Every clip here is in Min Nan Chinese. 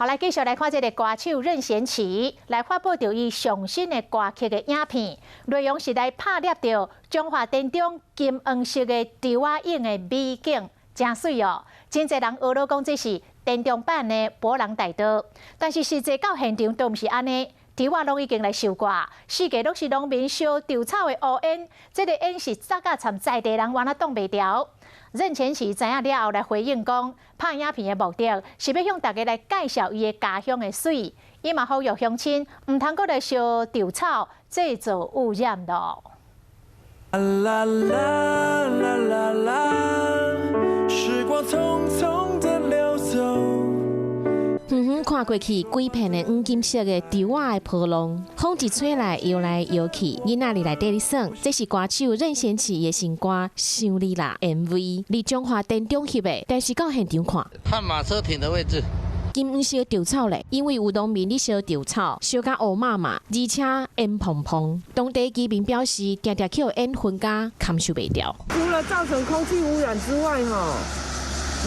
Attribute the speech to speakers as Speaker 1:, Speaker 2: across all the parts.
Speaker 1: 好，來繼續來看這个歌手任賢齊來發布著伊上新的歌曲的影片，內容是來拍攝著彰化田中金黃色的稻仔湧的美景，誠媠哦！真濟人呵咾講這是田中版的伯朗大道，但是實際到現場都毋是按呢，稻仔攏已經來收割，四界攏是農民燒稻草的烏煙，這个煙是紮甲參在地人完全擋袂牢。任賢齊知影了後來回應講，拍影片的目的是欲向大家來介紹伊的家鄉的媠，伊嘛呼籲鄉親毋通閣來燒稻草，製造污染咯。
Speaker 2: 啦啦啦啦啦，時光匆匆的流走。
Speaker 3: 遠遠看過去，規片的黃金色的稻仔的波浪，風一吹來搖來搖去，囡仔佇內底咧耍。這是歌手任賢齊的新歌《想你啦》MV，佇彰化田中翕的，但是到現場看，
Speaker 4: 悍馬車停的位置。
Speaker 3: 金黃色稻草咧，因為有農民咧燒稻草，燒甲烏麻麻，而且煙蓬蓬。當地居民表示，定定予煙熏甲堪受袂牢。
Speaker 5: 除了造成空氣污染之外，吼，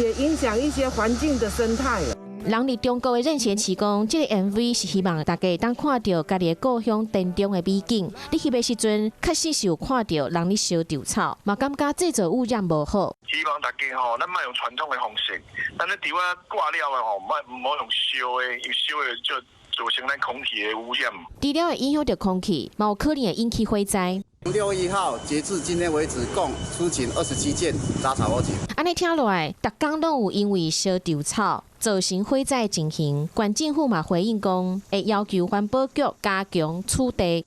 Speaker 5: 也影響一些環境的生態。
Speaker 3: 人佇中國的任賢齊講，這个 MV 是希望大家會當看著家己的故鄉田中的美景。佇翕的時陣，確實是有看著人咧燒稻草，嘛感覺製造污染無好。
Speaker 6: 希望大家吼，咱莫用傳統的方式，咱咧稻仔割了的吼，莫毋好用燒的，因為燒的就造成咱空氣的污染。
Speaker 3: 除了會影響著空氣，嘛有可能會引起火災。
Speaker 7: 6月1號截至今天為止，共出警27件雜草火警。
Speaker 3: 按呢聽落來，逐工攏有因為燒稻草造成火災情形。縣政府嘛回應講，會要求環保局加強取締。